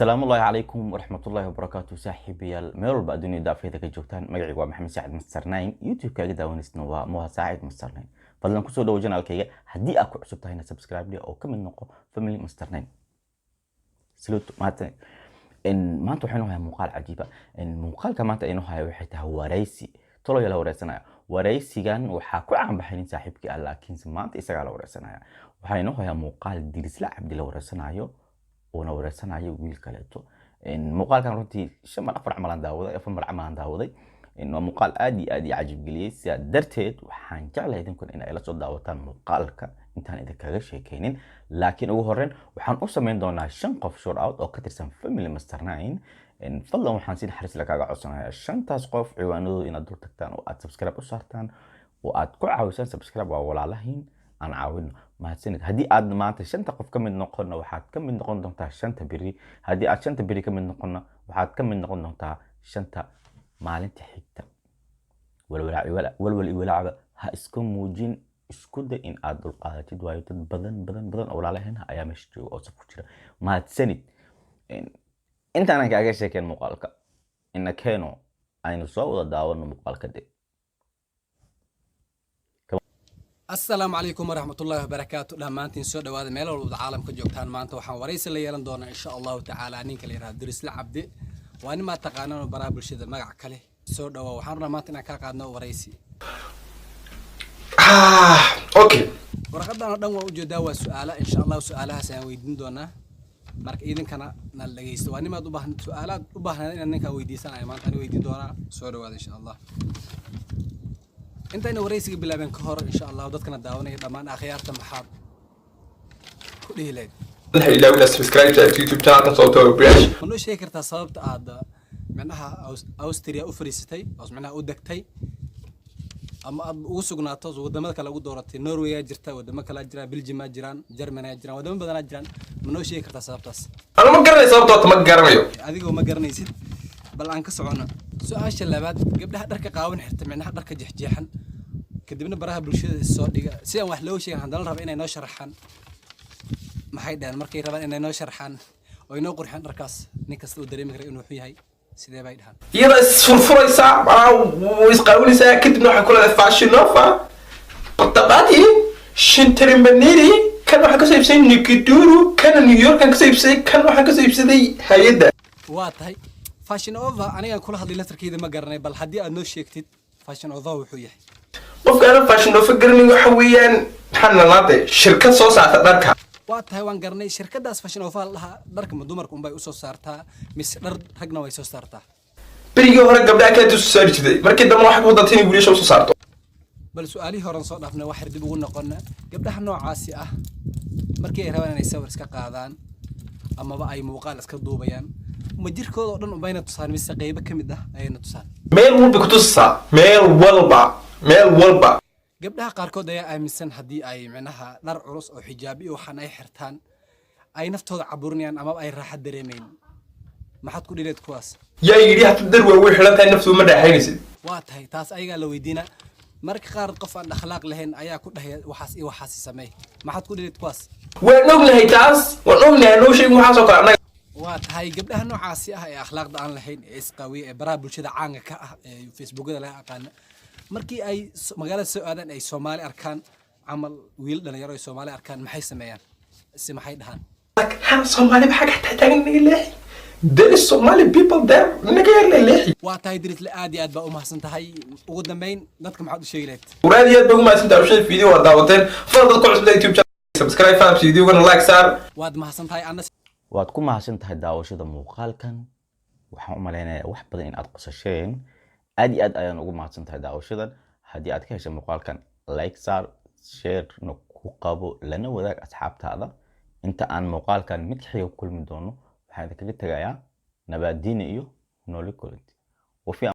Asalaamu calaykum waraxmatullaahi wabarakaatu. Saaxiibayaal, meel walba adduunya daafeeda ka joogtaan, magacaygu waa Maxamed Saacid Master 9, YouTube-kaaga daawanaysna waa Moha Saacid Master 9. Fadlan kusoo dhawo channelkayga. Haddii aad ku cusub tahayna, subscribe leh oo ka mid noqo family Master 9. Salute, mahadsanid. Maanta waxaynu hayaa muuqaal cajiiba. Muuqaalka maanta aynu hayo waxay tahay waraysi toloya la wareysanaya. Waraysigan waxaa ku caanbaxay nin saaxiibkii ah, laakiinse maanta isagaa la wareysanaya. Waxaa inoo hayaa muuqaal Dirisle Cabdi la wareysanayo, uuna wareysanayo wiil kaleeto. Muuqaalkan runtii shan mar, afar camalaan daawaday, 4 mar camalaan daawaday. Waa muuqaal aad iyo aad ii cajiib geliyey. Sidaa darteed waxaan jeclahay idinkuna in ay la soo daawataan muuqaalka intaan idinkaga sheekeynin. Laakiin ugu horreyn waxaan u samayn doonaa shan qof shout out oo ka tirsan family Master 9. Fadlan waxaan si naxariis leh kaaga codsanayaa shantaas qof ciwaanadooda inaad dul tagtaan oo aad subscribe u saartaan oo aad ku caawisaan. Subscribe waa walaalahiin, aan caawino. Mahadsanid. Haddii aad maanta shanta qof ka mid noqonna, waxaad ka mid noqon doontaa shanta beri. Haddii aad shanta beri ka mid noqonna, waxaad ka mid noqon doontaa shanta maalinta xigta. Walwal iyo walaacba ha iska muujin. Isku day in aad dulqaadatid, waayo dad badan badan badan oo walaalaheen ayaa meesha jooga oo saf ku jira. Mahadsanid. Intaanan kaaga sheekeen muuqaalka ina keeno, aynu soo wada daawano muuqaalka de. Asalaamu calaykum waraxmatullaahi wabarakaatu. Dhammaantiin soo dhawaada meel walbada caalamka joogtaan. Maanta waxaan waraysi la yeelan doonaa, insha Allahu tacaala, ninka la yidhahdo Dirisle Cabdi. Waa nin maa taqaanaan oo baraha bulshada magac kale. Soo dhawaa. Waxaan rabnaa maanta inaan kaa qaadno waraysi. Ah, okay. Warqadan oo dhan waa ujeedaa, waa su-aala. Insha Allahu su-aalahaas ayaan weydiin doonaa. Marka idinkana nala dhegeysto. Waa nimaad u baahan su-aalaad u baahnaa inaan ninkaa weydiisanayo, maanta ani weydiin doonaa. Soo dhawaada. Insha Allah intayna waraysiga bilaabeen ka hor, insha Allah dadkana daawanaya dhammaan akhyaarta maxaad ku dhihi lahayd? Ha ilaawina subscribe to YouTube channel, sababtoo ah barnaamij. Ma noo sheegi kartaa sababta aad micnaha Austria u fariisatay oo micnaha u degtay ama aad ugu sugnaato, wadamada kale ugu dooratay? Norway jirta, wadamo kale jira, Belgium jiraan, Germany jiraan, wadamo badanaa jiraan. Ma noo sheegi kartaa sababtaas? Anu ma garanayo sababtoo, ma garanayo. Adigoo ma garanaysid. Bal aan ka socono su-aasha labaad. Gabdhaha dharka qaawan xirta, micnaha dharka jeexjeexan, kadibna baraha bulshada is soo dhiga, si aan wax loo sheegin, haddana la raba inay noo sharaxaan, maxay dhaheen markay rabaan inay noo sharxaan oo inoo qurxiyaan dharkaas? Nin kasta uu dareemi kara inuu xun yahay. Sidee bay dhahaan? Iyada isfurfuraysaa, macnaha way isqaawinaysaa, kadibna waxay ku leedahay Fashion Nova batabati shintarimbaniri. Kan waxaan kasoo iibsaday Nikiduru, kana New York kan kasoo iibsaday, kan waxaan kasoo iibsaday hay-adda. Waa tahay. Fashion Over anigaan kula hadlay laftarkeyda ma garanay. Bal haddii aad noo sheegtid Fashion Over wuxuu yahay. Qofka aanan Fashion Nova garanayn, waxa weeyaan, maxaan nanaade, shirkad soo saarta dharka. Waa tahay, waan garanay. Shirkadaas Fashion Over la dhahaa, dharka ma dumarka unbay usoo saartaa mise dhar ragna way soo saartaa? Berigii hore gabdhaha kale soo saari jirtay, markii dambe waxay ku dantay inay wiilasha usoo saarto. Bal su-aalihii horan soo dhaafnay, waxay dib ugu noqona gabdhaha noocaasi ah. Markii ay rabaan inay sawir iska qaadaan amaba ay muuqaal iska duubayaan, ma jirkooda oo dhan unbayna tusaan mise qeybo ka mid ah ayayna tusaan? Meel walba ku tusisaa, meel walba, meel walba. Gabdhaha qaarkood ayaa aaminsan haddii ay micnaha dhar culus oo xijaab iyo waxaan ay xirtaan ay naftooda caburinayaan amaba ay raaxad dareemayn. Maxaad ku dhileed kuwaas? Yaa yidhi hadda dar waaweyn xidhan tahay naftu ma dhaaxaynaysid? Waa tahay, taas ayagaa la weydiinaa. Marka qaar qof aan akhlaaq lahayn ayaa ku dhahaya waxaas iyo waxaasi sameey. Maxaad ku dhileed kuwaas? Waan ognahay taas, waan ognahay. Noo sheegin waxaas oo kale annaga. Waa tahay. Gabdhaha noocaasi ah ee akhlaaqda aan lahayn, ee isqaawiya, ee baraha bulshada caanka ka ah, ee Facebookada laga aqaana, markii ay magaalada soo aadaan, ay Soomaali arkaan, camal wiil dhalinyaro ay Soomaali arkaan, maxay sameeyaan si maxay dhahaan? Ha, Soomaali maxaa ka taagan? Naga leexi. There is Somali people there, naga yar leexi. Waa tahay Dirisle, aad iyo aad baa u mahadsan tahay. Ugu dambeyn dadka maxaad u sheegi lahayd? Waraad iyo aad baa ugu mahadsan tahay bulshada. Video waa daawateen. Fadlan dad ku cusub YouTube channel subscribe, fam videogana like saar. Waad mahadsan tahay anna. Waad ku mahadsan tahay daawashada muuqaalkan. Waxaan u malaynayaa wax badan in aad qosasheen. Aad iyo aad ayaan ugu mahadsan tahay daawashadan. Haddii aad ka heshay muuqaalkan, like saar, sharena ku qabo, lana wadaag asxaabtaada. Inta aan muuqaalkan mid xiga ku kulmi doono, waxaan idinkaga tegayaa nabaadiina iyo nooli kulanti wafi.